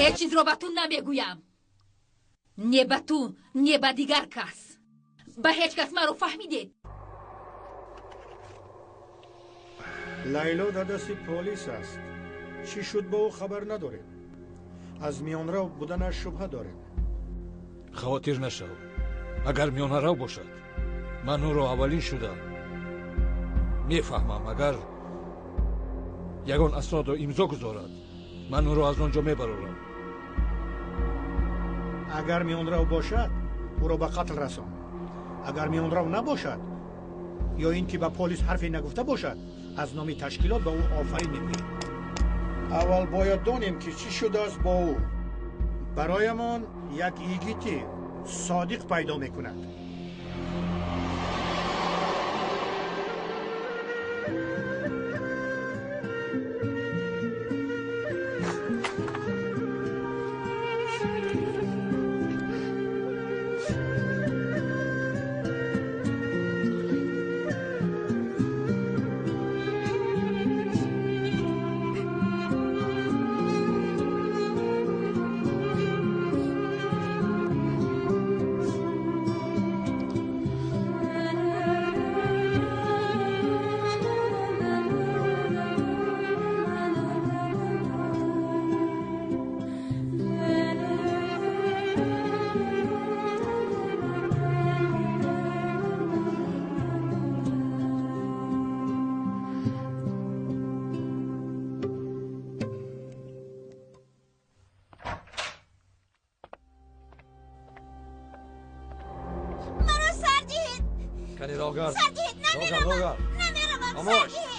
Ҳеҷ чизро ба ту намегӯям. Не ба ту, не ба дигар кас. Ба ҳеҷ кас маро фаҳмидед? Лайло дар дасти полис аст. Чӣ шуд ба ӯ хабар надорем. Аз миёнрав буданаш шубҳа дорем. Хавотир нашав. Агар миёнарав бошад, ман ӯро аввалин шуда мефаҳмам. Агар ягон аснодро имзо гузорад, ман ӯро аз он ҷо мебарорам. Агар миёнрав бошад, ӯро ба қатл расон. Агар миёнрав набошад, ё ин ки ба полис ҳарфе нагуфта бошад, аз номи ташкилот ба ӯ офарин мегӯем. Аввал бояд донем ки чӣ шудааст бо ӯ. Бароямон як йигити содиқ пайдо мекунад.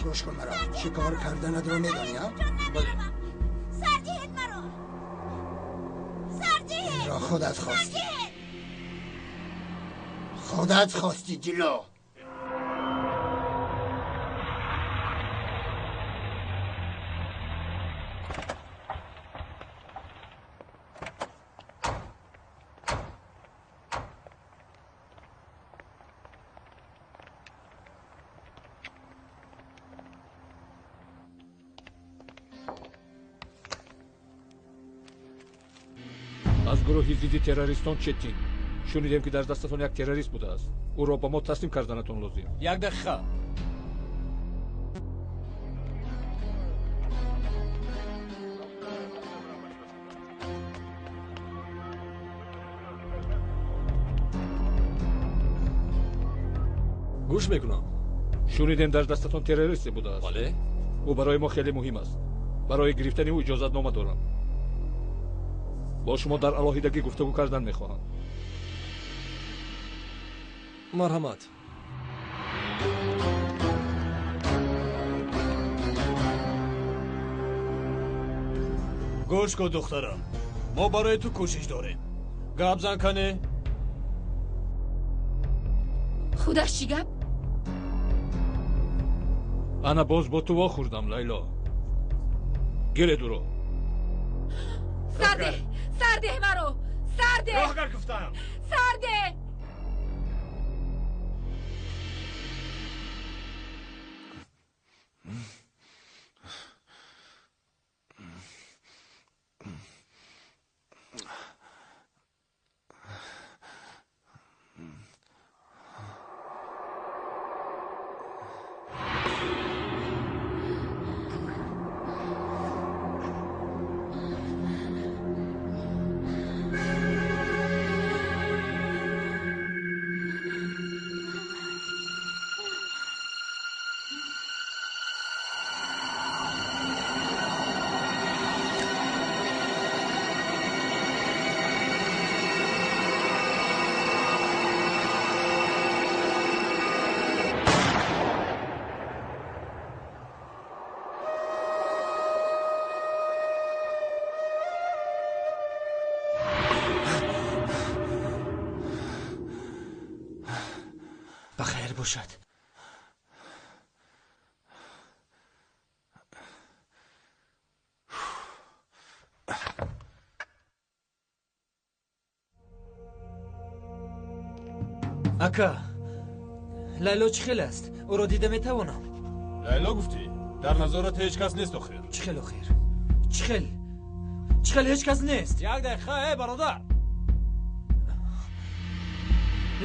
گوش کن مرا، چی کار کردنت رو میدانی؟ سردهید مرا، سردهید. این را خودت خواستی، خودت خواستی. جلو. Аз гурӯҳи зидди террористон Четин. Шунидем ки дар дастатон як террорист будааст. Ӯро ба мо таслим карданатон лозим. Як дақиқа. Гӯш мекунам. Шунидем дар дастатон террористе будааст. Бале. Ӯ барои мо хеле муҳим аст. Барои гирифтани ӯ иҷозатнома дорам. Бо шумо дар алоҳидагӣ гуфтугӯ кардан мехоҳам. Марҳамат. Гӯш кун духтарам, мо барои ту кӯшиш дорем. Гап зан кане. Худаш чӣ гап? Ана боз бо ту вохӯрдам, Лайло. Гиред ӯро. Сарде! Сарде маро! Сарде! Роҳгар гуфтам! Сарде! Бахайр бошад. Ака, Лайло чӣ хел аст? Ӯро дида метавонам? Лайло гуфтӣ? Дар назорат ҳеҷ кас нест охир. Чӣ хел охир? Чӣ хел? Чӣ хел ҳеҷ кас нест? Як дақиқа, эй бародар.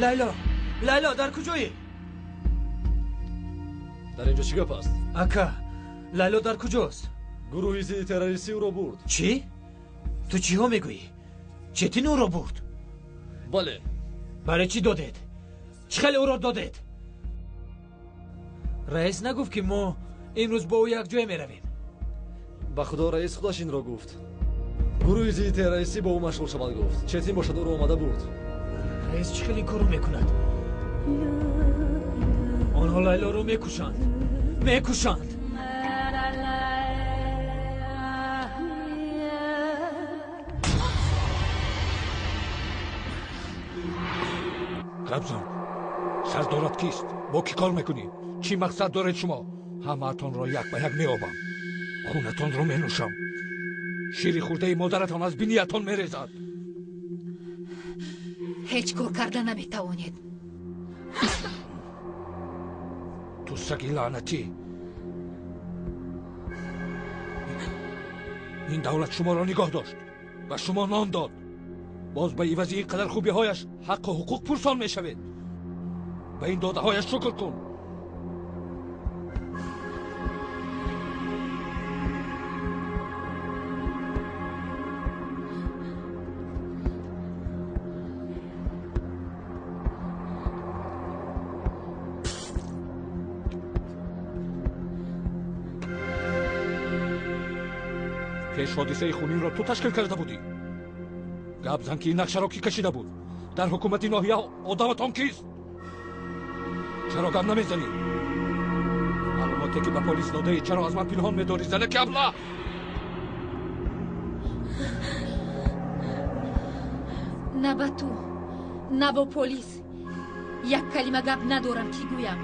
Лайло, Лайло, дар куҷоӣ? Дар инҷо чӣ гап аст? Ака, Лайло дар куҷост? Гурӯҳи зидди террористӣ ӯро бурд. Чӣ? Ту чиҳо мегӯӣ? Четин ӯро бурд? Бале. Барои чӣ додед? Чӣ хеле ӯро додед? Раис нагуфт, ки мо имрӯз бо ӯ якҷоя меравем? Ба худо, раис худаш инро гуфт. Гурӯҳи зидди террористӣ бо ӯ машғул шавад, гуфт. Четин бошад, ӯро омада бурд. Раис чӣ хеле ин корро мекунад? Онҳо Лайлоро мекушанд, мекушанд. Гап зан, сардорат кист? Бо кӣ кор мекунӣ? Чӣ мақсад доред шумо? Ҳамаатонро як ба як меобам, хунатонро менӯшам, шири хӯрдаи модаратон аз биниятон мерезад. Ҳеҷ кор карда наметавонед. Ту саги лаънатӣ, ин давлат шуморо нигоҳ дошт, ба шумо нон дод, боз ба ивази ин қадар хубиҳояш ҳаққу ҳуқуқ пурсон мешавед. Ба ин додаҳояш шукр кун. Пеш ҳодисаи хунинро ту ташкил карда будӣ. Гап зан, ки ин нақшаро кӣ кашида буд? Дар ҳукумати ноҳия одаматон кист? Чаро гап намезанӣ? Маълумоте ки ба полис додаӣ, чаро аз ман пинҳон медорӣ, занаки аблаҳ? На ба ту, на бо полис як калима гап надорам, ки гӯям.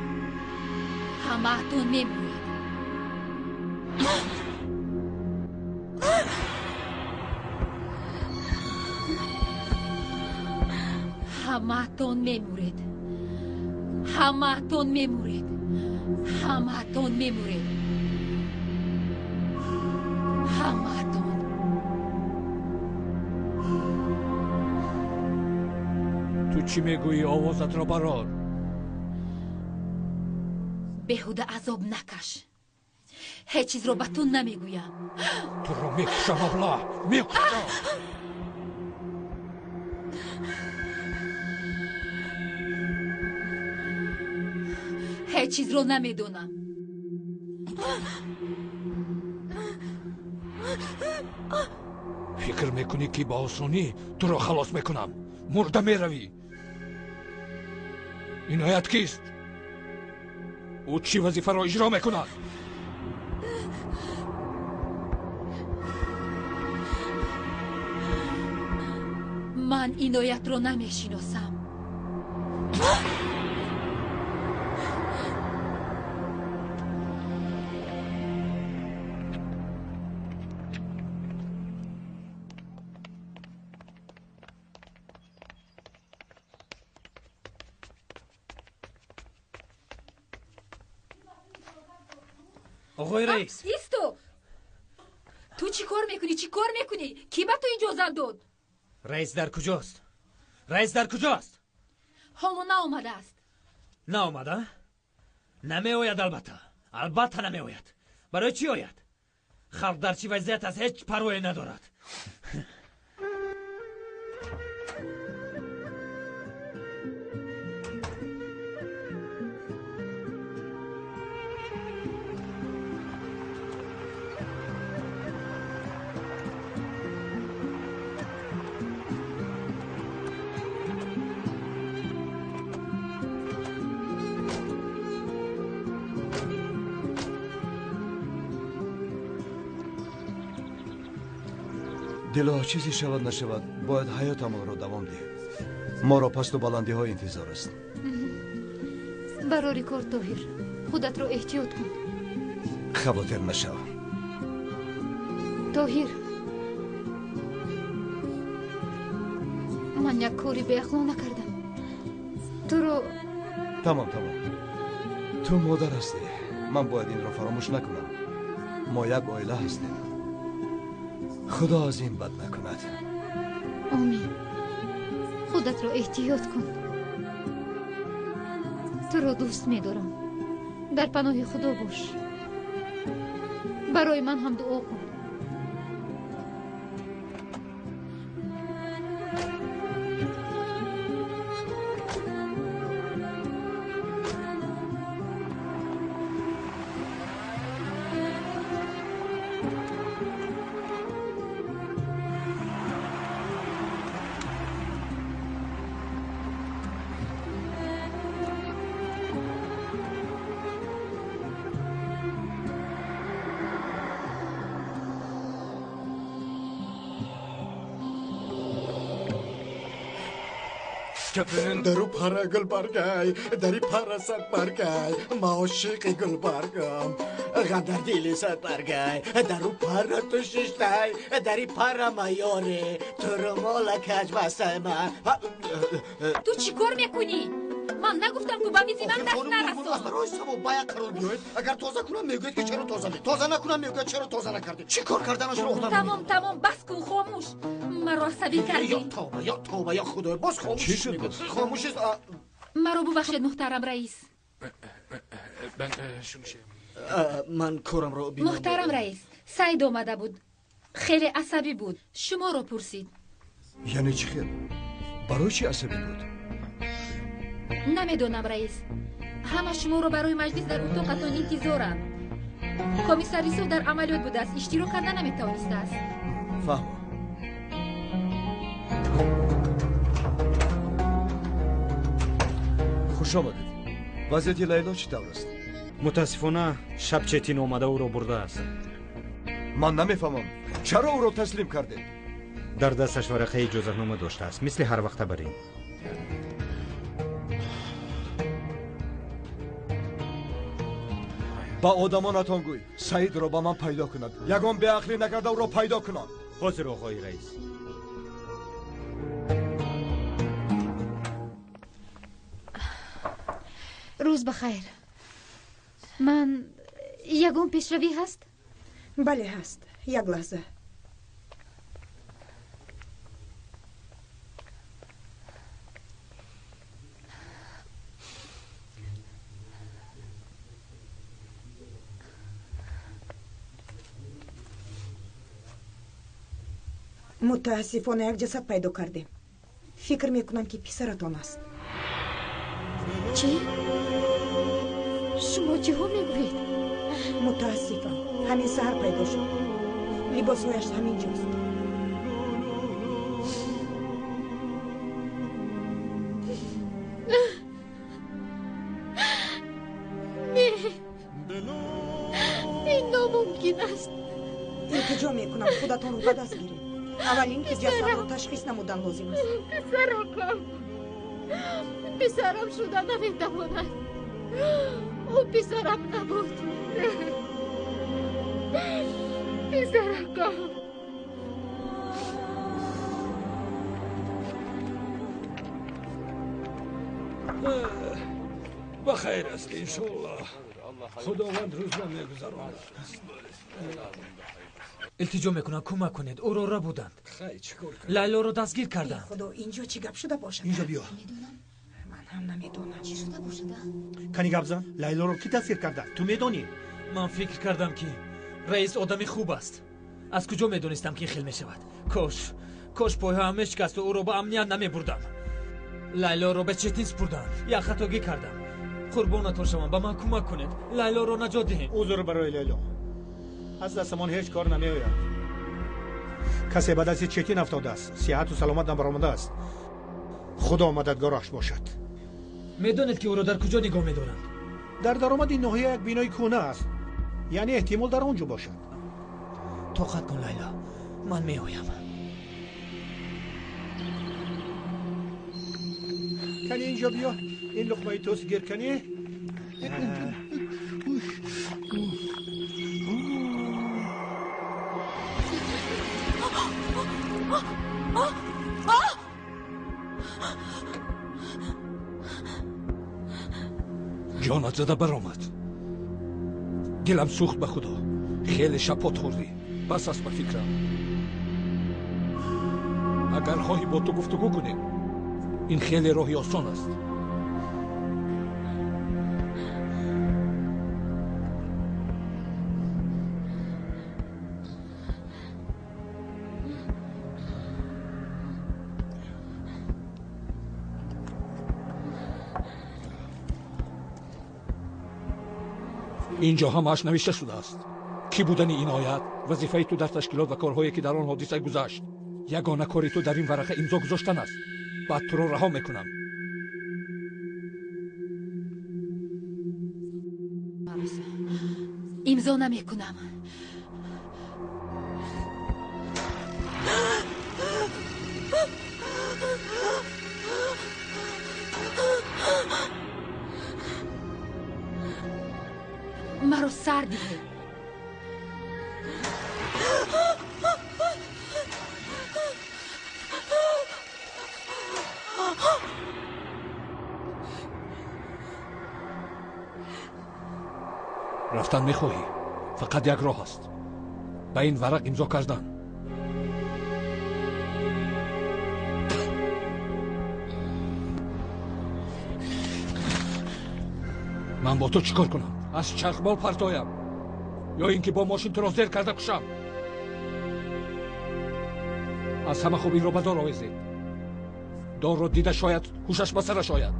Ҳамаатон мемуред. Ҳамаатон мемуред, ҳамаатон мемуред, ҳамаатон мемуред, ҳамаатон. Ту чӣ мегӯӣ? Овозатро барор. Беҳуда азоб накаш, ҳеҷ чизро ба ту намегӯям. Туро мекушам, аблаҳ, мекушам. Ҳеҷ чизро намедонам. Фикр мекунӣ, ки ба осонӣ туро халос мекунам? Мурда меравӣ. Иноят кист? Ӯ чӣ вазифаро иҷро мекунад? Ман Иноятро намешиносам. Оғои раис. Исто, ту чӣ кор мекунӣ? Чӣ кор мекунӣ? Кӣ ба ту иҷозат дод? Раис дар куҷост? Раис дар куҷост? Ҳоло наомадааст. Наомада? Намеояд, албатта, албатта намеояд. Барои чӣ ояд? Халқ дар чӣ вазъият аст, ҳеҷ парвое надорад. Дило, чизе шавад нашавад, бояд ҳаётамонро давом диҳем. Моро пасту баландиҳо интизор аст. Барори кор, Тоҳир, худатро эҳтиёт кун. Хавотир нашав. Тоҳир, ман як кори беақлона кардам, туро. Тамом, тамом, ту модар ҳастӣ, ман бояд инро фаромӯш накунам. Мо як оила ҳастем. Худо аз ин бад накунад. Омин. Худатро эҳтиёт кун. Туро дӯст медорам. Дар паноҳи Худо бош. Барои ман ҳам дуо кун. Дару пара гулбаргай, дари пара садбаргай, ма ошиқи гулбаргам, ғам дар дили садбаргай, дару пара ту шиштай, дари пара майоре, туро мола каҷ бастай ма. Ту чӣ кор мекунӣ? Ман нагуфтам, ку ба мизи ман даст нарасон. Аз барои савоб ба як қарор биёед. Агар тоза кунам, мегӯед, ки чаро тоза не, тоза накунам, мегӯяд, чаро тоза накардӣ. Чӣ кор карданашро одам. Тамом, тамом, бас кун, хомӯш. Маро асабӣ кардӣ. Ё тавба, ё тавба, ё худоё, боз хомӯш. Чӣ шуд боз? Хомӯш аст. Маро бубахшед, муҳтарам раис. Ман корамро бинам. Муҳтарам раис, Саид омада буд, хеле асабӣ буд, шуморо пурсид. Яъне чӣ хел? Барои чӣ асабӣ буд? Намедонам, раис. Ҳама шуморо барои маҷлис дар утоқатон интизоранд. Комиссар Юсуф дар амалиёт будааст, иштирок карда наметавонистааст. Фаҳмо. Хуш омадед. Вазъияти Лайло чӣ тавр аст? Мутаассифона, шаб Четин омада ӯро бурдааст. Ман намефаҳмам, чаро ӯро таслим кардед? Дар дасташ варақаи иҷозатнома доштааст, мисли ҳар вақта бар ин. Ба одамонатон гӯй, Саидро ба ман пайдо кунад. Ягон беақлӣ накарда ӯро пайдо кунанд. Ҳозир, оғои раис. Рӯз ба хайр. Ман ягон пешравӣ ҳаст? Бале, ҳаст. Як лаҳза. Мутаассифона, як ҷасад пайдо кардем. Фикр мекунам, ки писаратон аст. Чӣ? Шумо чиҳо мегӯед? Мутаассифам, ҳамин саҳар пайдо шуд. Либосҳояш ҳамин ҷост. Не, ин номумкин аст. Илтиҷо мекунам, худатонро ба даст гиред. Аввал ин ки ҷасадро ташхис намудан лозим аст. Писаракам, писарам шуда наметавонад. Ӯ писарам набуд. Писаракам. Ба хайр аст, иншоаллоҳ. Худованд рӯзро мегузаронад. Илтиҷо мекунам, кӯмак кунед, ӯро рабуданд. Лайлоро дастгир карданд. Худо, инҷо чӣ гап шуда бошад? Инҷо биё. Ман ҳам намедонам. Чӣ шуда бошад? Кани гап зан, Лайлоро кӣ дастгир карда? Ту медонӣ? Ман фикр кардам, ки раис одами хуб аст. Аз куҷо медонистам, ки ин хел мешавад? Кош, кош пойҳоям мешикасту ӯро ба амният намебурдам. Лайлоро ба Четин супурданд. Як хатогӣ кардам. Қурбонатон шавам, ба ман кӯмак кунед, Лайлоро наҷот диҳем. Узр барои Лайло. Аз дастамон ҳеҷ кор намеояд. Касе ба дасти Четин афтодааст, сиҳату саломат набаромадааст. Худо мададгораш бошад. Медонед, ки ӯро дар куҷо нигоҳ медоранд? Дар даромади ноҳия як бинои кӯҳна аст, яъне эҳтимол дар он ҷо бошад. Тоқат кун, Лайло, ман меоям. Кани инҷо биё, ин луқмаи тост гир кани. Ҷонат зада баромад. Дилам сӯхт, ба худо. Хеле шапот хӯрдӣ. Бас аст, ба фикрам. Агар хоҳӣ бо ту гуфтугӯ кунем, ин хеле роҳи осон аст. Инҷо ҳамааш навишта шудааст. Кӣ будани Иноят, вазифаи ту дар ташкилот ва корҳое ки дар он ҳодиса гузашт. Ягона кори ту дар ин варақа имзо гузоштан аст. Баъд туро раҳо мекунам. Имзо намекунам. Маро сар диҳед. Рафтан мехоҳӣ? Фақат як роҳ аст. Ба ин варақ имзо кардан. Ман бо ту чӣ кор кунам? Аз чархбол партоям ё ин ки бо мошин туро зер карда кушам? Аз ҳама хуб инро ба дор овезед. Дорро дида шояд ҳушаш ба сараш ояд.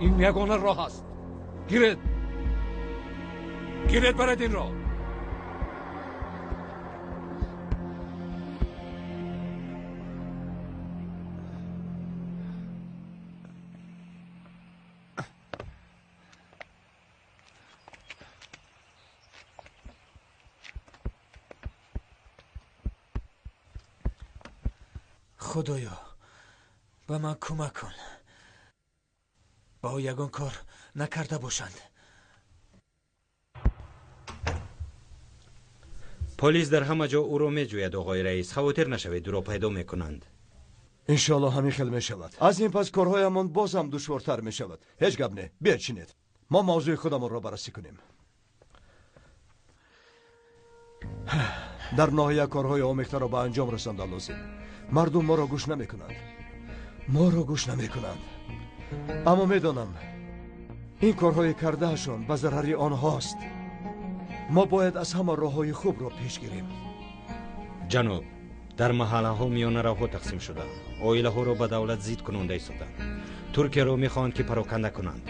Ин ягона роҳ аст. Гиред, гиред, баред инро. Худоё, ба ман кӯмак кун. Ба ӯ ягон кор накарда бошанд. Полис дар ҳама ҷо ӯро меҷӯяд, оғои раис. Хавотир нашавед, ӯро пайдо мекунанд. Иншоалло ҳамин хел мешавад. Аз ин пас корҳоямон боз ҳам душвортар мешавад. Ҳеҷ гап не, биячинед. Мо мавзӯи худамонро баррасӣ кунем. Дар ноҳия корҳои омехтаро ба анҷом расондан лозим. Мардум моро гӯш намекунанд. Моро гӯш намекунанд. Аммо медонам, ин корҳои кардаашон ба зарари онҳост. Мо бояд аз ҳама роҳҳои хубро пеш гирем. Ҷаноб, дар маҳаллаҳо миёнаравҳо тақсим шуданд. Оилаҳоро ба давлат зид кунонда истоданд. Туркияро мехоҳанд ки пароканда кунанд.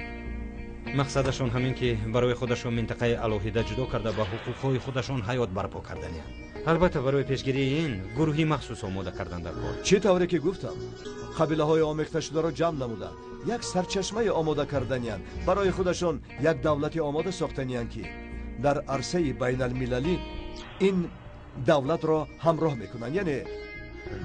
Мақсадашон ҳамин ки барои худашон минтақаи алоҳида ҷудо карда ба ҳуқуқҳои худашон ҳаёт барпо карданиянд. Албатта барои пешгирии ин гурӯҳи махсус омода кардан дар кор. Чӣ тавре ки гуфтам, қабилаҳои омехташударо ҷамъ намуда як сарчашмаи омода карданиянд. Барои худашон як давлати омода сохтаниянд ки дар арсаи байналмилалӣ ин давлатро ҳамроҳ мекунанд. Яъне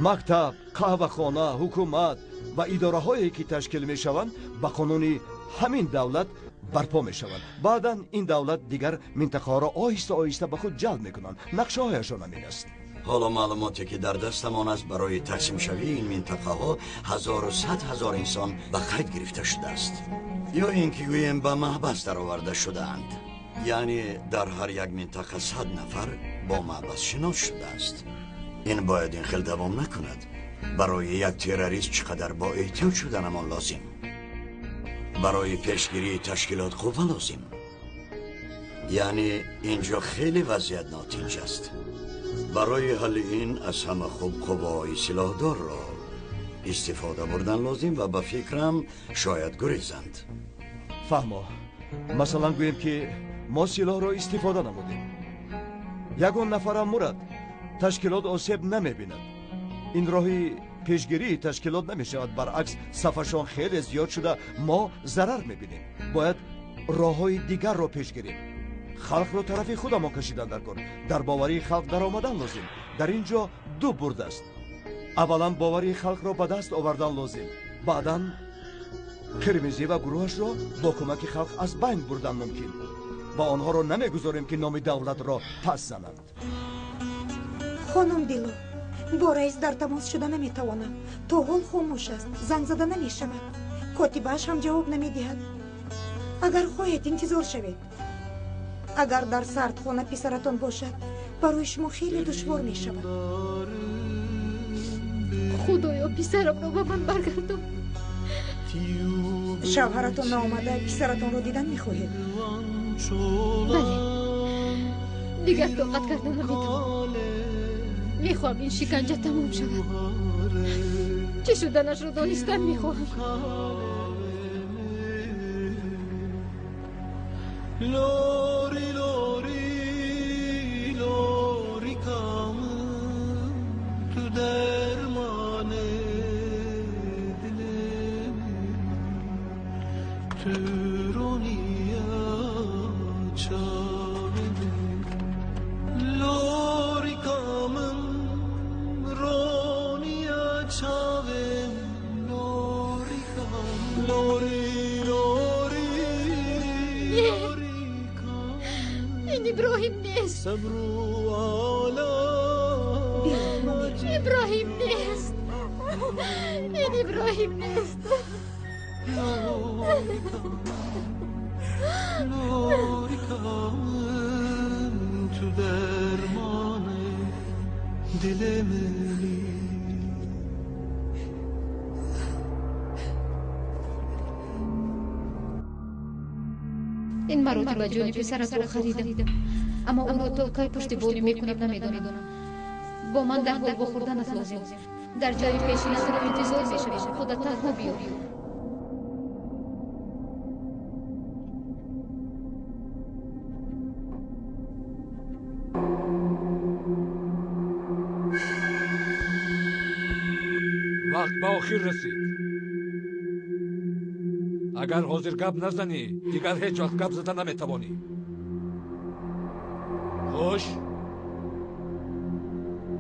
мактаб, қаҳвахона, ҳукумат ва идораҳое ки ташкил мешаванд ба қонуни ҳамин давлат барпо мешаванд. Баъдан ин давлат дигар минтақаҳоро оҳиста оҳиста ба худ ҷалб мекунанд. Нақшаҳояшон ҳамин аст. Ҳоло маълумоте ки дар дастамон аст барои тақсимшавии ин минтақаҳо 1100 ҳазор инсон ба қайд гирифта шудааст. Ё ин ки гӯем ба маҳбас дароварда шудаанд. Яъне дар ҳар як минтақа 100 нафар бо маҳбас шинос шудааст. Ин бояд ин хел давом накунад. Барои як террорист чӣ қадар бо эҳтиёт шуданамон лозим. Барои пешгирии ташкилот қувва лозим. Яъне инҷо хеле вазъият нотинҷ аст. Барои ҳалли ин аз ҳама хуб қувваҳои силоҳдорро истифода бурдан лозим ва ба фикрам шояд гурезанд. Фаҳмо, масалан гӯем ки мо силоҳро истифода намудем. Ягон нафарам мурад, ташкилот осеб намебинад. Ин роҳи пешгирии ташкилот намешавад. Баръакс, сафашон хеле зиёд шуда мо зарар мебинем. Бояд роҳҳои дигарро пеш гирем. Халқро тарафи худамон кашидан дар кор. Дар боварии халқ даромадан лозим. Дар ин ҷо ду бурд аст. Аввалан боварии халқро ба даст овардан лозим. Баъдан Қирмизӣ ва гурӯҳашро бо кӯмаки халқ аз байн бурдан мумкин. Ва онҳоро намегузорем ки номи давлатро пас зананд. Хонум Дило, бо раис дар тамос шуда наметавонам. То ҳол хомӯш аст, занг зада намешавад. Котибааш ҳам ҷавоб намедиҳад. Агар хоҳед интизор шавед. Агар дар сардхона писаратон бошад, барои шумо хеле душвор мешавад. Худоё, писарамро ба ман баргардон. Шавҳаратон наомада, писаратонро дидан мехоҳед? Бале, дигар тоқат карда наметавонам. Мехоҳам ин шиканҷа тамом шавад. Чӣ шуданашро донистан мехоҳам. Lori lori lori kamın tu derman edilim Türoniya çavenim Lori kamın roniya çavem Lori kamın lori lori иброҳим нест. Иброҳим нест. Ин Иброҳим нест. Ин маротиба ҷони писаратро харидам, аммо ӯро то кай пуштибонӣ мекунам намедонам. Бо ман дар ҳол вохӯрданат лозим. Дар ҷои пешина туро интизор мешавем. Худат танҳо биё. Вақт ба охир расид. Агар ҳозир гап назанӣ, дигар ҳеҷ вақт гап зада наметавонӣ. Хуш,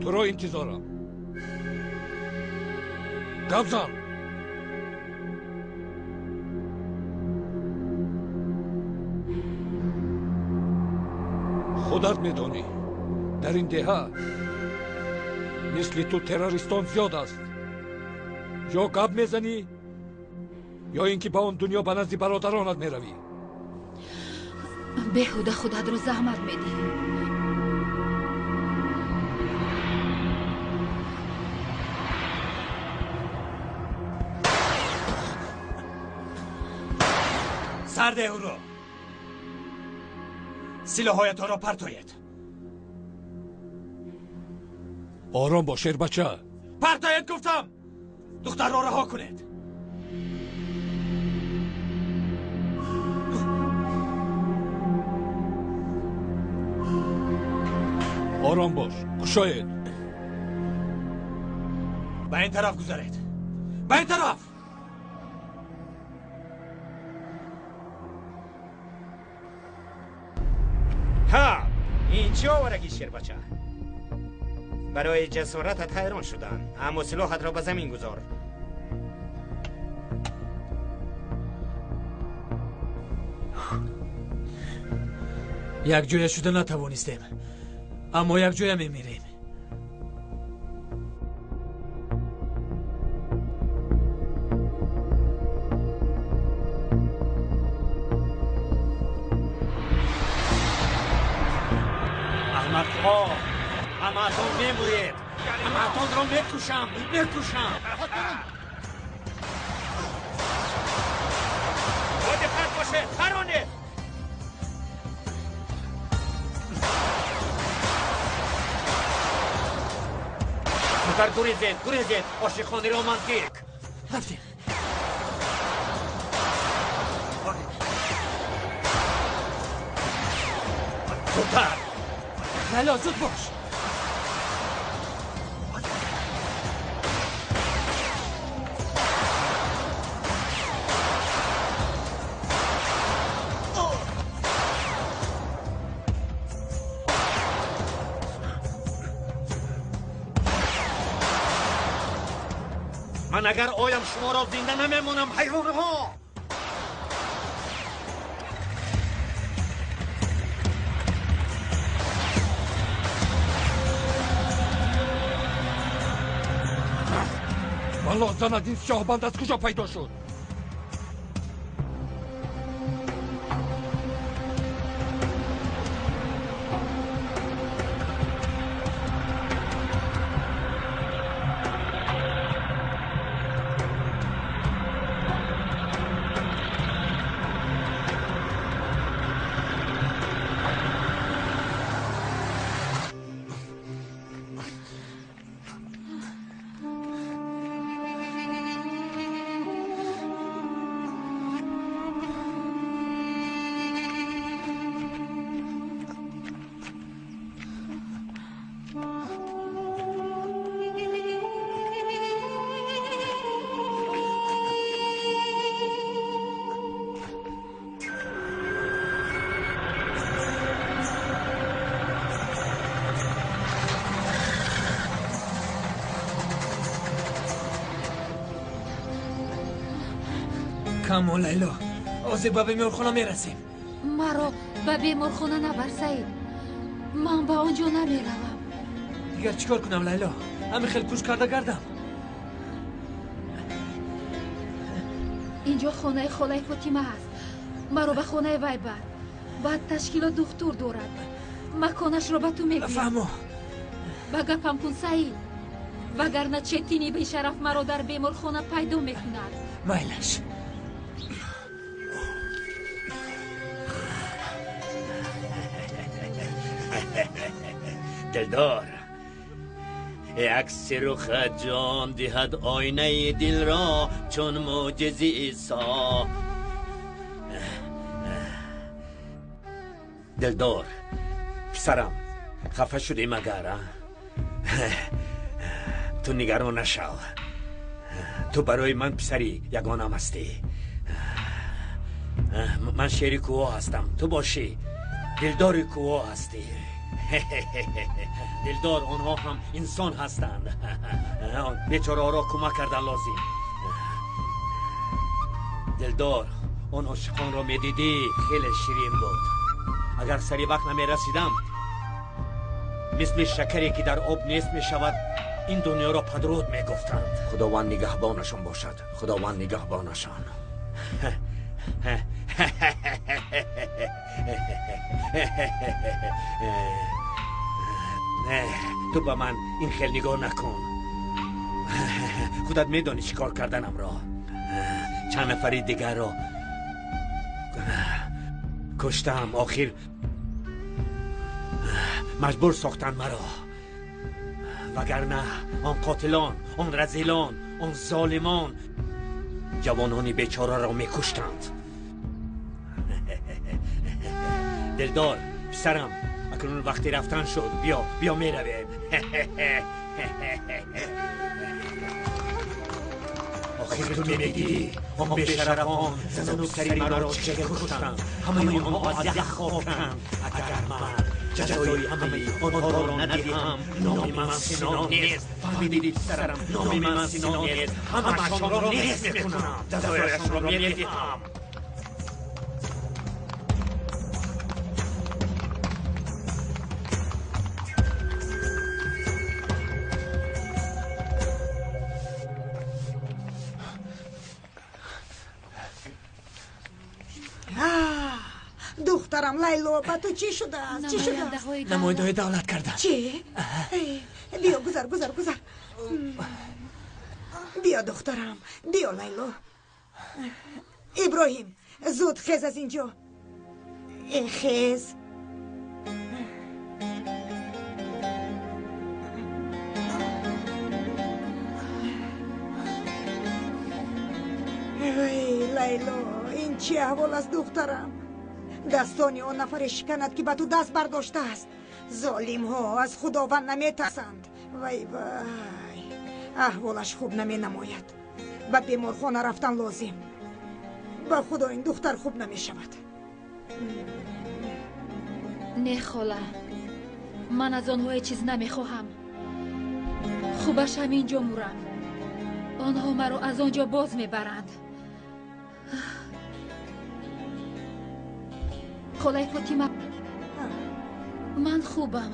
туро интизорам. Гап зан. Худат медонӣ, дар ин деҳа мисли ту террористон зиёд аст. Ё гап мезанӣ, ё ин ки ба он дунё ба назди бародаронат меравӣ. Беҳуда худатро заҳмат медиҳӣ. Сарде ӯро. Силоҳҳоятонро партоед. Ором бош, шербача. Партоед гуфтам. Духтарро раҳо кунед. Ором бош, кушоед. Ба ин тараф гузаред. Ба ин тараф. Ҳа, ин чӣ оварагӣ, шербача? Барои ҷасоратат ҳайрон шудам, аммо силоҳатро ба замин гузор. Якҷоя шуда натавонистем, аммо якҷоя мемирем. Аҳмақҳо, ҳамаатон мемуред. Ҳамаатонро мекушам, мекушам. Бо диққат бошед, харонед. Зудтар гурезед, гурезед, ошиқони романтик. Рафтем. Зудтар. Лайло, зуд бош. Ман агар оям шуморо зинда намемонам, ҳайвонҳо. Валло занад, ин сиёҳбанд аз куҷо пайдо шуд? Камо Лайло, ҳозир ба беморхона мерасем. Маро ба беморхона набар, Саид. Ман ба он ҷо намеравам. Дигар чӣ кор кунам, Лайло? Ҳамин хел куш карда гардам? Инҷо хонаи холаи Фотима ҳаст. Маро ба хонаи вай бар. Баъд ташкилот духтур дорад. Маконашро ба ту мегӯям. Фаҳмо. Ба гапам кун, Саид. Вагарна Четини бешараф маро дар беморхона пайдо мекунад. Майлаш. Дилдор, як сируха ҷон диҳад оинаи дилро чун мӯъҷизи Исо. Дилдор, писарам, хафа шудӣ магар? Ту нигарон нашав. Ту барои ман писари ягонам ҳастӣ. Ман шери кӯҳо ҳастам, ту бошӣ дилдори кӯҳо ҳастӣ. Дилдор, онҳо ҳам инсон ҳастанд. Бечораҳоро кӯмак кардан лозим. Дилдор, он ошиқонро медидӣ, хеле ширин буд. Агар сари вақт намерасидам, мисли шакаре ки дар об нест мешавад, ин дунёро падруд мегуфтанд. Худованд нигаҳбонашон бошад. Худованд нигаҳбонашон. Ту ба ман ин хел нигоҳ накун. Худат медонӣ чӣ кор карданамро. Чанд нафари дигарро куштам. Охир маҷбур сохтанд маро. Вагарна он қотилон, он разилон, он золимон ҷавонони бечораро мекуштанд. Дилдор, писарам, акнун вақти рафтан шуд. Биё, биё, меравем. Охир ту мебидӣ, он бешарафон зану писари маро чӣ хел куштанд. Ҳамаи онҳо аз як хоканд. Агар ман ҷазои ҳамаи онҳоро надиҳам, номи ман Сино нест. Фаҳмидӣ, писарам, номи ман Сино нест. Ҳамаашонро нест мекунам, ҷазояшонро медиҳам. Духтарам Лайло, ба ту чӣ шудааст? Чӣ шудааст? Намояндаҳои давлат карданд. Чӣ? Биё, гузар, гузар, гузар. Биё, духтарам, биё, Лайло. Иброҳим, зуд хез аз ин ҷо. Хез. Эй, Лайло, ин чӣ аҳвол аст, духтарам? Дастони он нафаре шиканад, ки ба ту даст бардоштааст. Золимҳо аз Худованд наметарсанд. Вай вай, аҳволаш хуб наменамояд. Ба беморхона рафтан лозим. Ба Худо, ин духтар хуб намешавад. Не, хола, ман аз онҳо ҳеҷ чиз намехоҳам. Хубаш ҳамин ҷо мурам. Онҳо маро аз он ҷо боз мебаранд. Холаи Фотима, ман хубам.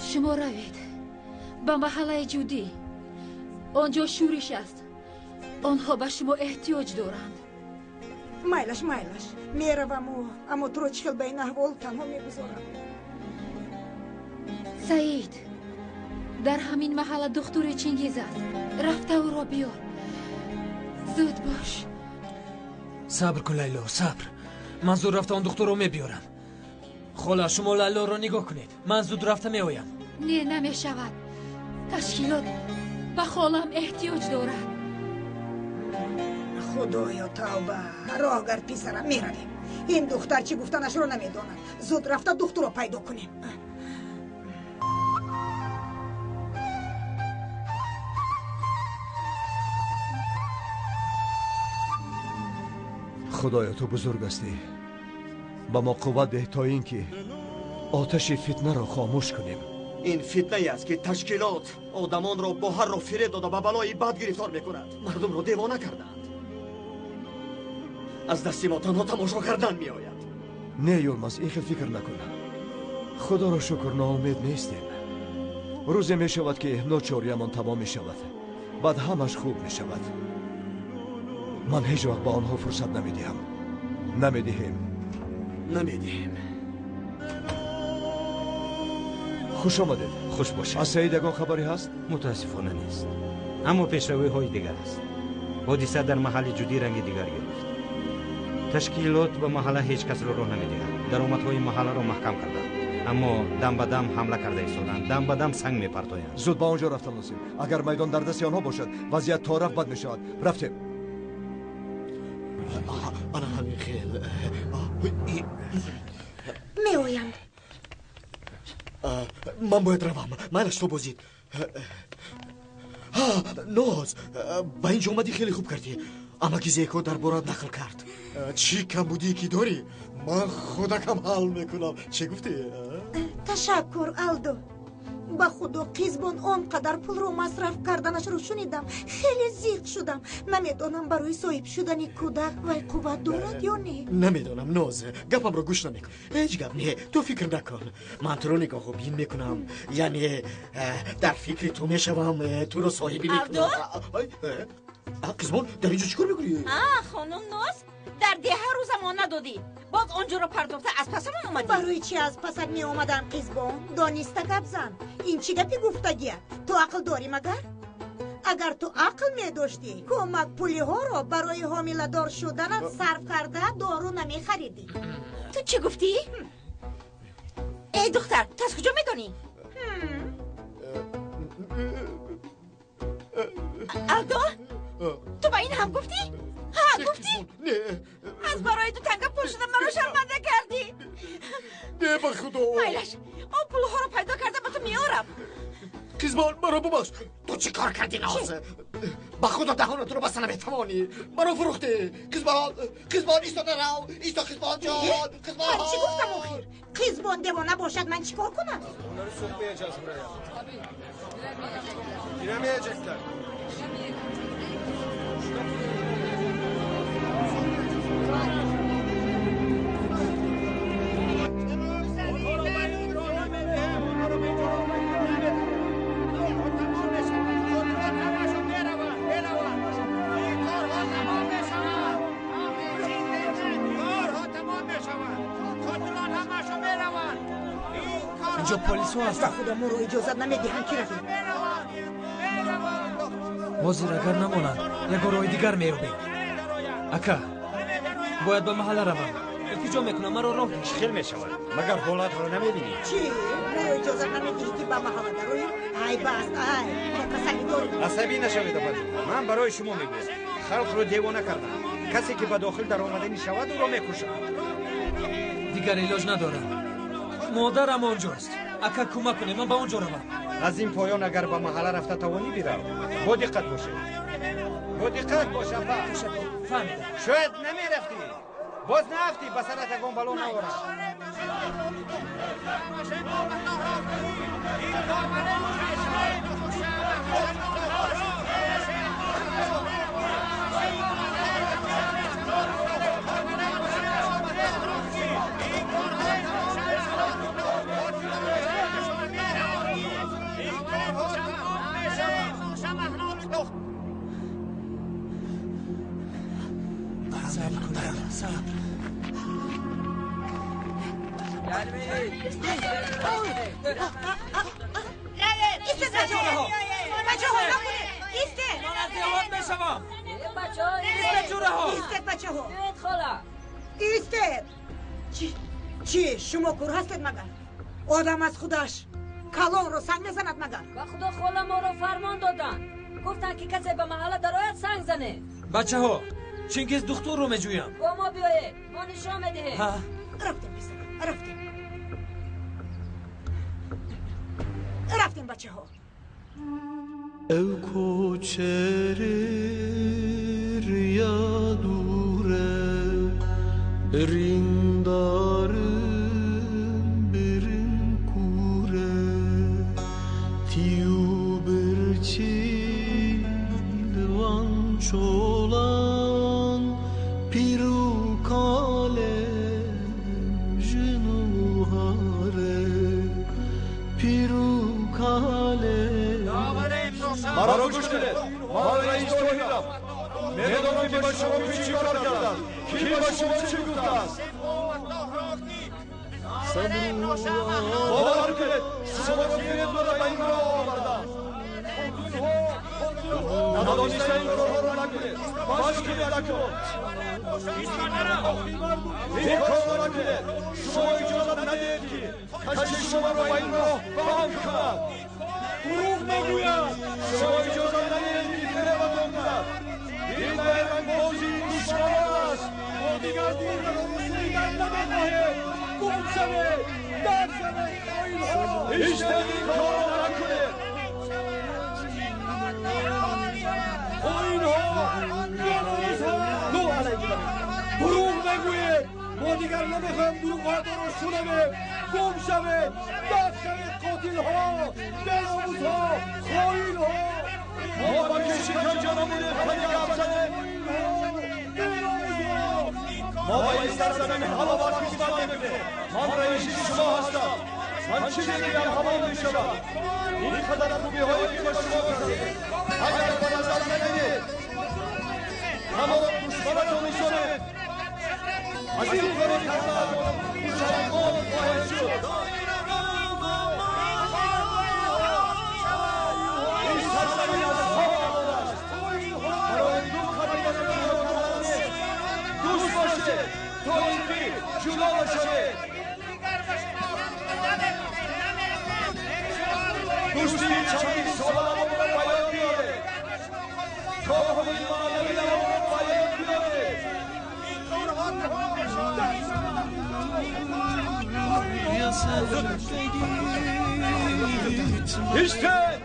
Шумо равед ба маҳаллаи Ҷудӣ. Он ҷо шӯриш аст. Онҳо ба шумо эҳтиёҷ доранд. Майлаш, майлаш, мераваму, аммо туро чӣ хел ба ин аҳвол танҳо мегузорам? Саид, дар ҳамин маҳалла духтури Чингиз аст. Рафта ӯро биёр. Зуд бош. Сабр кун, Лайло, сабр. Ман зуд рафта он духтурро мебиёрам. Хола, шумо Лайлоро нигоҳ кунед. Ман зуд рафта меоям. Не, намешавад. Ташкилот ба холам эҳтиёҷ дорад. Худоё, тавба. Роҳ гард, писарам, меравем. Ин духтар чӣ гуфтанашро намедонад. Зуд рафта духтурро пайдо кунем. Худоё, ту бузург ҳастӣ. Ба мо қувват деҳ то ин ки оташи фитнаро хомӯш кунем. Ин фитнае аст, ки ташкилот одамонро бо ҳар роҳ фиреб дода ба балои бад гирифтор мекунад. Мардумро девона кардаанд. Аз дасти мо танҳо тамошо кардан меояд. Не, Юлмаз, ин хел фикр накун. Худоро шукр, ноумед нестем. Рӯзе мешавад, ки ночориямон тамом мешавад. Баъд ҳамаш хуб мешавад. Ман ҳеҷ вақт ба онҳо фурсат намедиҳам. Намедиҳем. Намедиҳем. Хуш омадед. Хуш бошед. Аз Саид ягон хабаре ҳаст? Мутаассифона нест. Аммо пешравиҳои дигар аст. Ҳодиса дар маҳалли ҷудӣ ранги дигар гирифт. Ташкилот ба маҳалла ҳеҷ касро роҳ намедиҳад. Даромадҳои маҳалларо маҳкам карданд. Аммо дам ба дам ҳамла карда истоданд. Дам ба дам санг мепартоянд. Зуд ба он ҷо рафтан лозим. Агар майдон дар дасти онҳо бошад, вазъият то рафт бад мешавад. Рафтем. Ана ҳамин хел. Меоянд. Ман бояд равам. Майлаш, то бозид. Ноз, ба ин ҷо омадӣ, хеле хуб кардӣ. Амаки Зеко дар борат нақл кард. Чӣ камбудие ки дорӣ, ман худакам ҳал мекунам. Чӣ гуфтӣ? Ташаккур, Алдо. Ба худо, Қизбон он қадар пулро масраф карданашро шунидам, хеле зиқ шудам. Намедонам, барои соҳиб шудани кӯдак вай қувват дорад ё не. Намедонам, Ноз, гапамро гӯш намекун. Ҳеҷ гап не, ту фикр накун. Ман туро нигоҳубин мекунам, яъне дар фикри ту мешавам, туро соҳибӣ мекунам. Қизбон, дар инҷо чӣ кор мекунӣ? Хонум Ноз, дар деҳа рӯзамон надодӣ, боз он ҷоро партофта аз пасамон омадӣ. Барои чӣ аз пасат меомадам, Қизбон? Дониста гап зан. Ин чӣ гапи гуфтагия? Ту ақл дорӣ магар? Агар ту ақл медоштӣ, кӯмак пулиҳоро барои ҳомиладор шуданат сарф карда дору намехаридӣ. Ту чӣ гуфтӣ? Эй духтар, ту аз куҷо медонӣ? Алдо, ту ба ин ҳам гуфтӣ? Ҳа, гуфтӣ? Не. Аз барои ду танга пул шуда маро шарманда кардӣ. Не, ба худо. Майлаш, он пулҳоро пайдо карда ба ту меорам. Қизбон, маро бубахш. Ту чӣ кор кардӣ, Ноз? Ба худо, даҳонатро баста наметавонӣ. Маро фурӯхтӣ. Қизбон, Қизбон, исто, нарав. Исто, Қизбон ҷон. Қизбон. Ман чӣ гуфтам охир? Қизбон девона бошад, ман чӣ кор кунам? Onları sokmayacağız buraya. Giremeyecekler. Инҷо полисҳо ҳастанд. Ба худо, моро иҷозат намедиҳанд, ки равем. Ҳозир агар намонанд, ягон роҳи дигар меёбем. Ака, бояд ба маҳалла равам. Илтиҷо мекунам, маро роҳ. Чӣ хел мешавад? Магар ҳолатро намебинӣ? Чӣ, моро иҷозат намедиҳӣ, ки ба маҳалла дароем? Ай баст, ай, мо касалӣ дорем. Асабӣ нашавед, апаҷон. Ман барои шумо мегӯям, халқро девона кардам. Касе ки ба дохил даромаданӣ шавад, ӯро мекушанд. Дигар илоҷ надорам. Модарам он ҷост. Ака, кӯмак кунед, ман ба он ҷо равам. Аз ин поён агар ба маҳалла рафта тавонӣ, бирав. Бо диққат бошед, бо диққат бош, апа. Фаҳмидам. Шояд намерафтӣ, боз наафтӣ, ба сарат ягон бало наорад. Сабр кун, сабр. Истед, бачаҳо, бачаҳо, накунед, истед. Ман аз деҳот мешавам. Истед, ҷураҳо. Истед, бачаҳо, истед. Чӣ, шумо кур ҳастед магар? Одам аз худаш калонро санг мезанад магар? Ба худо, хола, моро фармон доданд, гуфтанд, ки касе ба маҳалла дарояд, санг занед. Бачаҳо, Чингиз духтурро меҷӯям. Бо мо биёед, мо нишон медиҳем. Рафтем, писар, рафтем, рафтем, бачаҳо. Ew koçeri riya dure, birindarım birin kure. Маро гӯш кунед. Ман раис Тоҳирам. Медонам ки ба шумо ки чӣ кор карданд, ки ба шумо чӣ гуфтааст. Бовар кунед, шуморо фиреб дода ба ин роҳ овардам. Надониста ин корҳоро накунед. Баш кунед акнун. Ин корро накунед. Шумо иҷозат надиҳед ки касе шуморо ба ин роҳ банд кунад. Дурӯғ мегӯяд. Шумо иҷозат надиҳед ки фиребатон кунад. Ин байрангбозии душманон аст. Мо дигар дурӯғро шунидан намехоҳем. Гум шавед, дар шавед, хоинҳо. Ҳеҷ ин корро накунед. Хоинҳо, беномусҳо. Дурӯғ мегӯед. Мо дигар намехоҳем дурӯғҳоятонро шунавем. Гум шавед, дар шавед, қотилҳо, беномусҳо, хоинҳо. Мо ба ки шиканҷа намудем, кани гап занем. Мо ба ин сарзамин ҳама вақт хизмат мекунем. Ман раиси шумо ҳастам. Ман чӣ мегӯям ҳамон мешавад. Ин қадар хубиҳое ки ба шумо кардем, агар ба назар нагиред, ҳамаро душманатон ҳисобед. Аз ин кори кардаатон пушаймон хоҳед шуд. Ин сарзамин аз ҳамаамон аст. Барои ду қабиларо ҷудо кардан нест. Дӯст бошед то ин ки ҷудо нашавед. Дӯстии чандин соламонро ба ёд биёред. Корҳои маънавиямонро ба ёд биёред. Истед!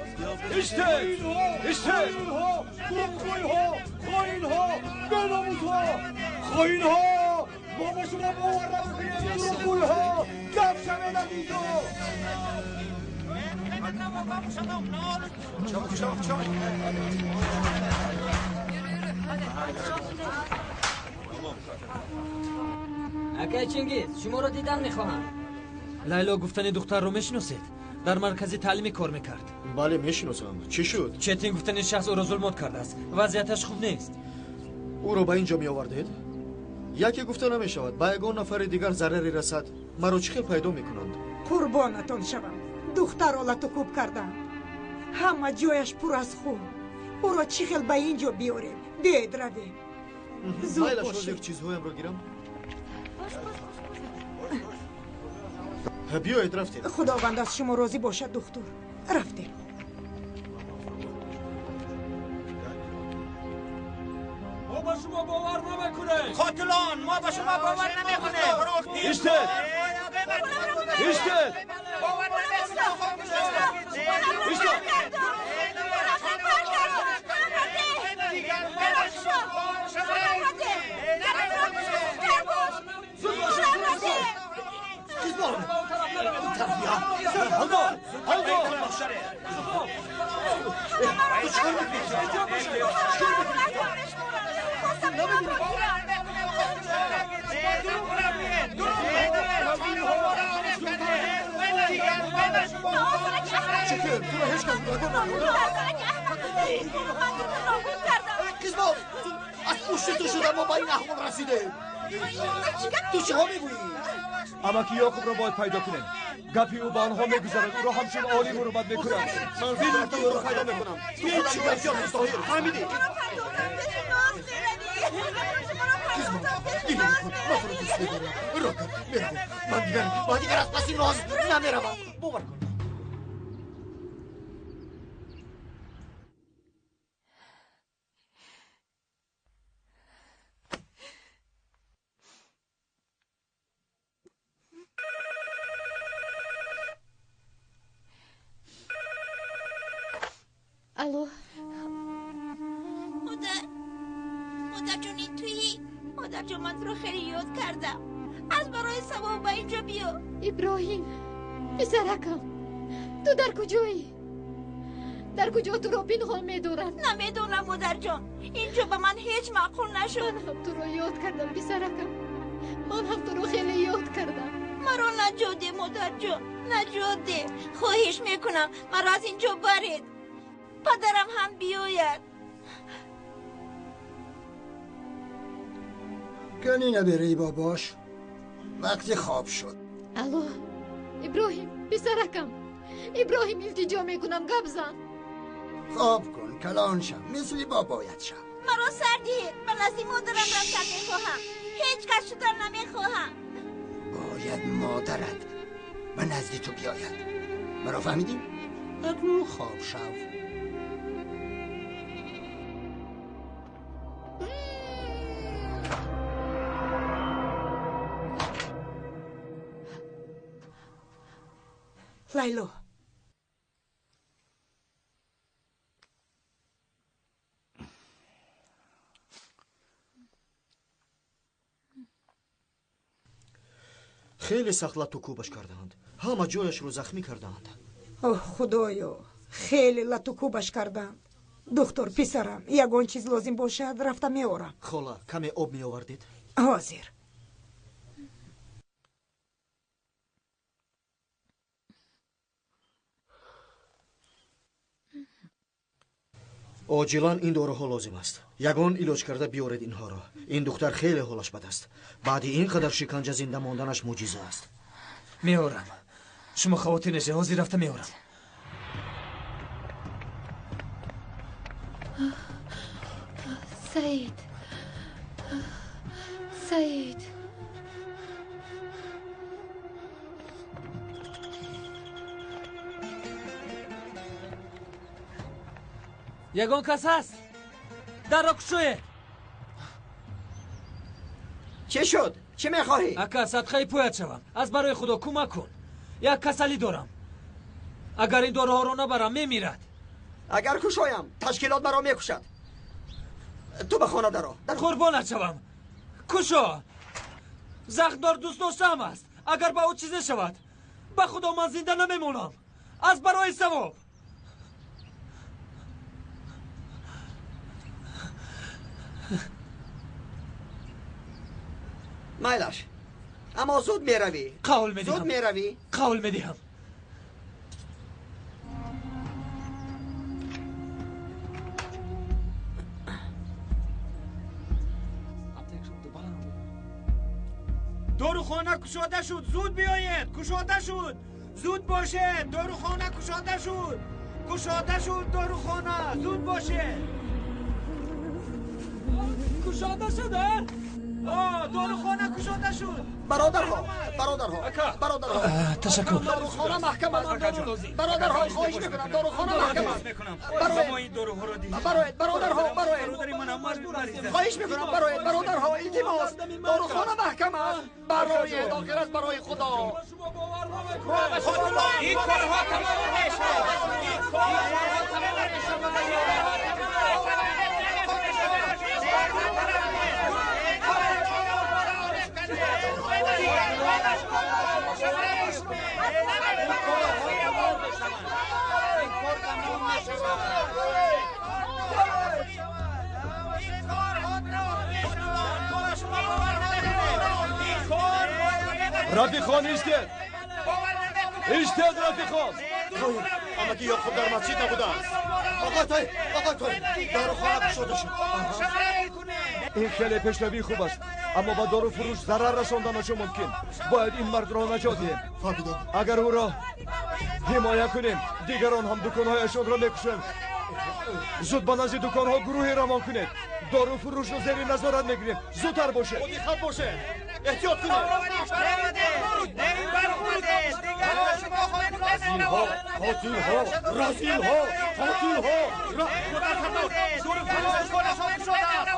Истед! Истед! Дурӯғгӯйҳо, хоинҳо, беномусҳо, хоинҳо. Мо ба шумо бовар намекунем, дурӯғгӯйҳо. Гап шавед аз инҷо. Çabuk çabuk çabuk. Акай Чингиз, шуморо дидан мехоҳам. Лайло гуфтани духтарро мешиносед? Дар маркази таълимӣ кор мекард. Бале, мешиносам. Чӣ шуд? Четин гуфтани шахс ӯро зулмот кардааст. Вазъияташ хуб нест. Ӯро ба ин ҷо меовардед? Яке гуфта намешавад, ба ягон нафари дигар зараре расад, маро чӣ хел пайдо мекунанд? Қурбонатон шавам. Духтарро латукӯб кардам. Ҳама ҷояш пур аз хун. Ӯро чӣ хел ба ин ҷо биёрем? Биёед равем. Зуд Майлаш, бошед. ҳозир чизҳоямро гирам. Биёед, рафтем. Худованд аз шумо розӣ бошад, духтур. Рафтем. Мо ба шумо бовар намекунем. Қотилон, мо ба шумо бовар намекунем. Истед! Истед! Истед! Алло! Алло! Чекер, туро ҳеҷ кас гунаҳкор намекунад. Қизбо, аз пушти ту шуда мо ба ин аҳвол расидем. Ту чиҳо мегӯӣ? Амаки Ёқубро бояд пайдо кунем. Гапи ӯ ба онҳо мегузарад, ӯро ҳамчун олим ҳурмат мекунанд. Ман зуд рафта ӯро пайдо мекунам. Ту чӣ гап Тоҳир, фаҳмидӣ? Қизбо, дили худ, ман туро дӯст медорам. Роҳ кар, меравам. Ман дигар аз паси ноз намеравам. Бовар кун. Алло. Модар, модарҷон, ин туӣ? Модарҷон, ман туро хеле ёд кардам. Аз барои савоб ба ин ҷо биё. Иброҳим, писаракам, ту дар куҷоӣ? Дар куҷо туро пинҳон медоранд? Намедонам, модарҷон. Ин ҷо ба ман ҳеҷ маъқул нашуд. Ман ҳам туро ёд кардам, писаракам. Ман ҳам туро хеле ёд кардам. Маро наҷот деҳ, модарҷон, наҷот деҳ. Хоҳиш мекунам, маро аз ин ҷо баред. Падарам ҳам биёяд. Кани набераи бобош вақти хоб шуд. Алло, Иброҳим, писаракам. Иброҳим, илтиҷо мекунам, гап зан. Хоб кун, калон шав, мисли бобоят шав. Маро сар диҳед, ба назди модарам рафтан мехоҳам. Ҳеҷ кас шудан намехоҳам. Бояд модарат ба назди ту биёяд. Маро фаҳмидӣ? Акнун хоб шав. Лайло, хеле сахт лату кӯбаш кардаанд. Ҳама ҷояшро захмӣ кардаанд. Оҳ, худоё, хеле лату кӯбаш кардаанд. Духтур, писарам, ягон чиз лозим бошад, рафта меорам. Хола, каме об меовардед? Ҳозир. Оҷилан ин доруҳо лозим аст. Ягон илоҷ карда биёред инҳоро. Ин духтар хеле ҳолаш бад аст. Баъди ин қадар шиканҷа зинда монданаш мӯъҷиза аст. Меорам. Шумо хавотир нешед, ҳозир рафта меорам. Саид, Саид. Ягон кас ҳаст? Дарро кушоед. Чӣ шуд? Чӣ мехоҳӣ? Ака, садқаи поят шавам. Аз барои Худо кӯмак кун. Як касалӣ дорам. Агар ин доруҳоро набарам, мемирад. Агар кушоям, ташкилот маро мекушад. Ту ба хона даро. Қурбонат шавам. Кушо. Захмдор дӯст доштаам аст. Агар ба ӯ чизе шавад, ба Худо ман зинда намемонам. Аз барои савоб. Майлаш, аммо зуд меравӣ. Қавл медиҳам. Зуд меравӣ. Қавл медиҳам. Дорухона кушода шуд, зуд биёед. Кушода шуд, зуд бошед. Дорухона кушода шуд, кушода шуд дорухона, зуд бошед. Кушода шуд, дорухона кушода шуд. Бародарҳо, бародарҳо, бародарҳо. Ташаккур. Дорухона маҳкам аст. Бародарҳо, хоҳиш мекунам, дорухона маҳкам аст. Бароед, бародарҳо, бароед. Хоҳиш мекунам, бароед, бародарҳо, илтимос. Дорухона маҳкам аст. Бароед, охир аст барои Худо. Ин корҳо тамом мешавад. Ин корҳо тамом мешавад. Рафиқхон, истед! Истед, рафиқхон! Амаки Ёқуб дар масҷид набудааст. Оқои Тоҳир, оқои Тоҳир, дорухона кушода шуд. Ин хеле пешравии хуб аст, аммо ба доруфурӯш зарар расонданашо мумкин. Бояд ин мардро наҷот диҳем. Агар ӯро ҳимоя кунем, дигарон ҳам дуконҳояшонро мекушанд. Зуд ба назди дуконҳо гурӯҳе равон кунед. Доруфурӯшро зери назорат мегирем. Зудтар бошед. Диққат бошед. Эҳтиёт кунед. Разилҳо, қотилҳо, разилҳо, қотилҳо.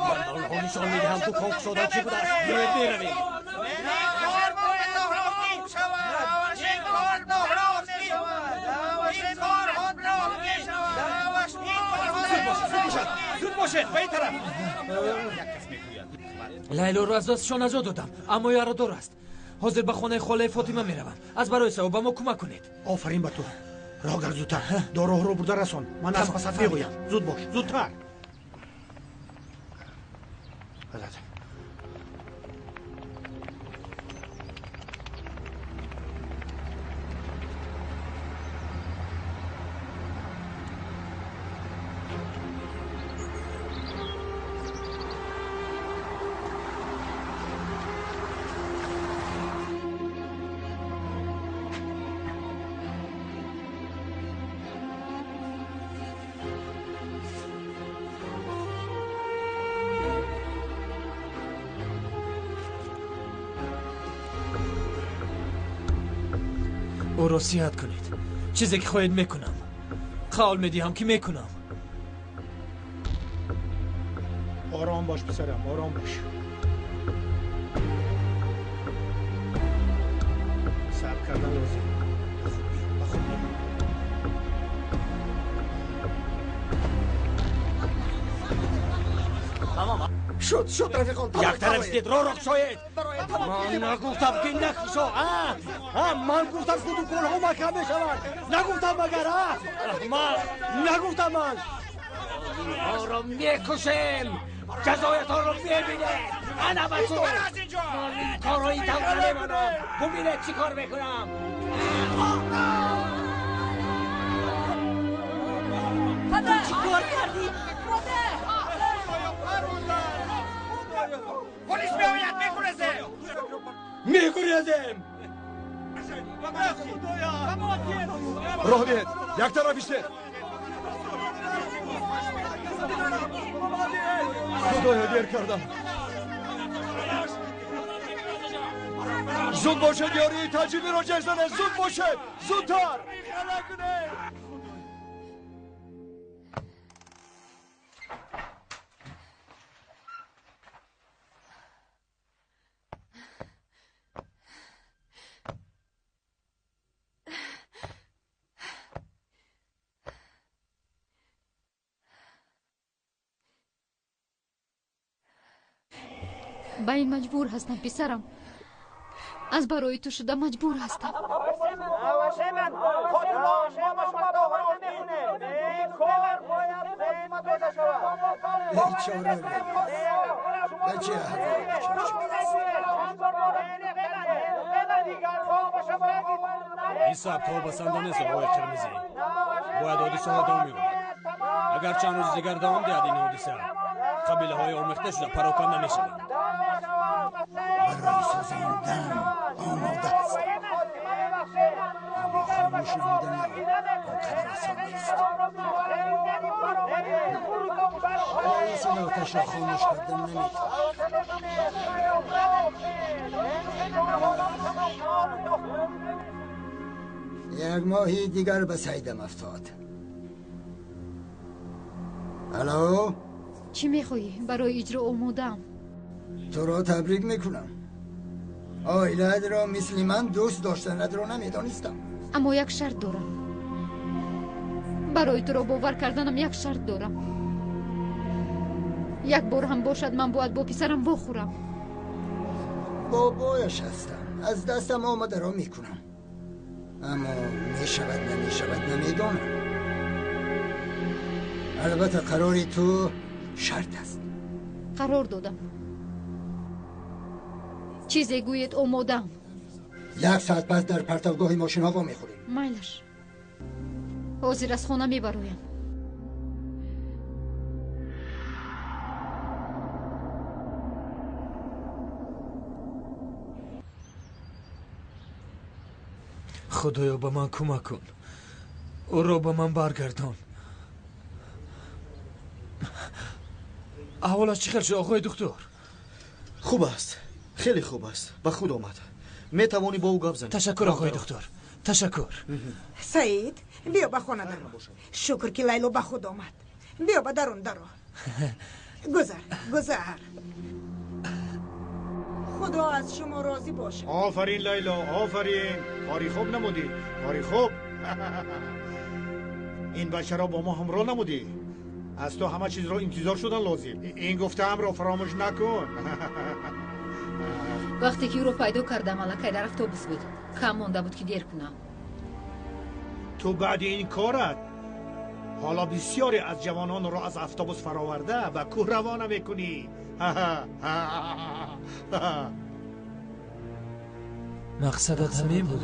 Ман ба онҳо нишон медиҳам дукон кушода чӣ будааст. Биёед меравем. Зуд бошед, ба ин тараф. Лайлоро аз дастшон наҷот додам, аммо ярадор аст. Ҳозир ба хонаи холаи Фотима меравам. Аз барои савоб ба мо кӯмак кунед. Офарин ба ту. Роҳ гар зудтар. Доруҳоро бурда расон. Ман аз пасат мегӯям. Зуд бош, зудтар. Ӯро сиҳат кунед. Чизе ки хоҳед мекунам. Қавл медиҳам ки мекунам. Ором бош писарам, ором бош. Сабр кардан лозим. Ба худ биё. Шуд, шуд, рафиқон. Як тараф истед, роҳро кушоед. Ман нагуфтам ки накушо, а? Ман гуфтам ки дуконҳо маҳкам мешаванд. Нагуфтам магар, а? Раҳмат, нагуфтам ман. Инҳоро мекушем. Ҷазоятонро мебинед. Ана бачо. Ман ин корҳои танҳо мемонам. Бубинед чӣ кор мекунам. Ту чӣ кор кардӣ? Полис меояд, мегурезем! Мегурезем! Роҳ диҳед, як тараф истед. Худоё, дер кардам. Зуд бошед, ёрии таҷибиро ҷеғ занед. Зуд бошед, зудтар. Ба ин маҷбур ҳастам, писарам. Аз барои ту шуда маҷбур ҳастам. Ин сабтҳо басанда нест, оғои қирмизӣ. Бояд ҳодисаҳо давом ёбад. Агар чанд рӯзи дигар давом диҳад ин ҳодиса, қабилаҳои омехта шуда пароканда мешаванд. Барои сӯзондан омода ҳастам, аммо хомӯш намудани он қадар осон нест. Раис ин оташро хомӯш кардан наметавонад. Як моҳи дигар ба сайдам афтод. Алло? Чӣ мехоҳӣ? Барои иҷро омодаам. Туро табрик мекунам. Оилаатро мисли ман дӯст доштанатро намедонистам. Аммо як шарт дорам. Барои туро бовар карданам як шарт дорам. Як бор ҳам бошад ман бояд бо писарам вохӯрам. Бобояш ҳастам. Аз дастам омадаро мекунам. Аммо мешавад намешавад намедонам. Албатта қарори ту шарт аст. Қарор додам. Чизе гӯед, омодаам. Як соат пас дар партовгоҳи мошинҳо вомехӯрем. Майлаш, ҳозир аз хона мебароям. Худоё, ба ман кӯмак кун. Ӯро ба ман баргардон. Аҳволаш чӣ хел шуд, оғои духтур? Хуб аст, хеле хуб аст. Ба худ омад. Метавонӣ бо ӯ гап занӣ. Ташаккур, оғои духтур, ташаккур. Саид, биё ба хона даро. Шукр ки Лайло ба худ омад. Биё ба дарун даро. Гузар, гузар. Худо аз шумо розӣ бошад. Офарин, Лайло, офарин. Кори хуб намудӣ, кори хуб. Ин бачаро бо мо ҳамроҳ намудӣ. Аз ту ҳама чизро интизор шудан лозим. Ин гуфтаамро фаромӯш накун. Вақте ки ӯро пайдо кардам, аллакай дар автобус буд. Кам монда буд ки дер кунам. Ту баъди ин корат ҳоло бисёре аз ҷавононро аз автобус фароварда ба кӯҳ равона мекунӣ. Мақсадат ҳамин буд?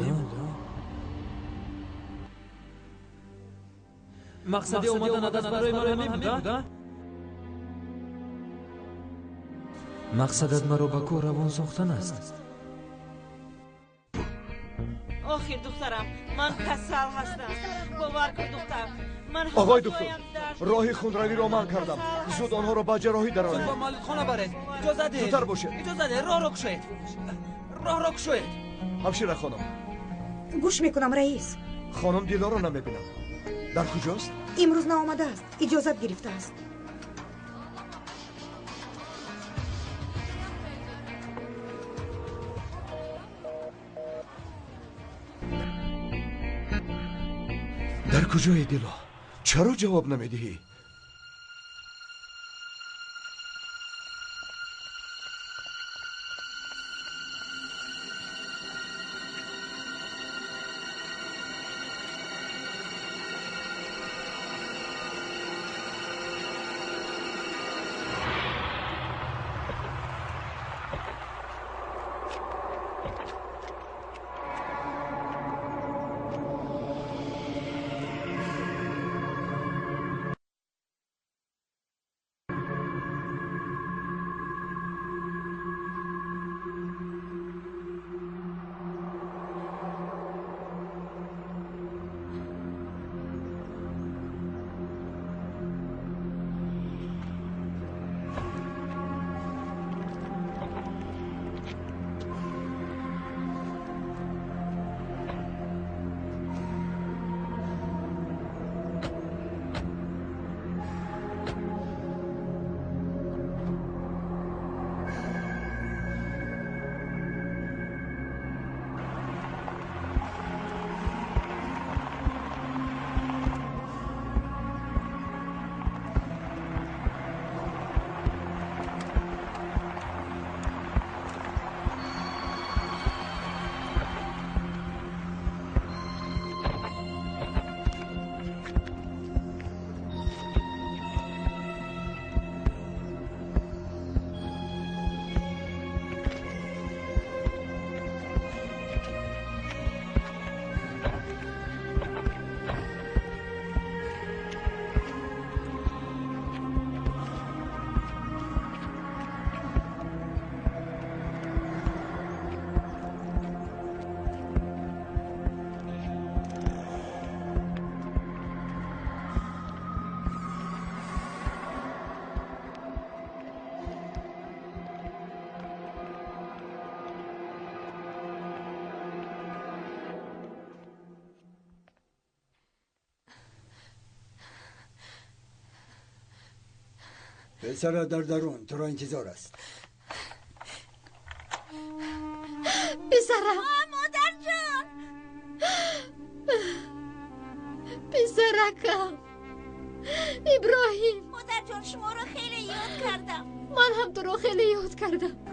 Мақсади омаданат аз барои ман ҳамин буд? Мақсадат маро ба кӯҳ равон сохтан аст. Охир духтарам, ман касал ҳастам. Бовар кун духтар. Оғои духтур, роҳи хунравиро манъ кардам. Зуд онҳоро ба ҷарроҳӣ дароред. Зуд ба малидхона баред. Иҷоза диҳед. Зудтар бошед. Иҷоза диҳед. Роҳро кушоед. Роҳро кушоед. Ҳамшира хонум, Гӯш мекунам, раис. Хонум Дилоро намебинам. Дар куҷост? Имрӯз наомадааст, иҷозат гирифтааст. Дар куҷое, Дило? Чаро ҷавоб намедиҳӣ? پسر در درون تو را انتظار است. پسرم. مادر جان. پسرکم. ابراهیم. مادر جان شما را خیلی یاد کردم. من هم تو را خیلی یاد کردم.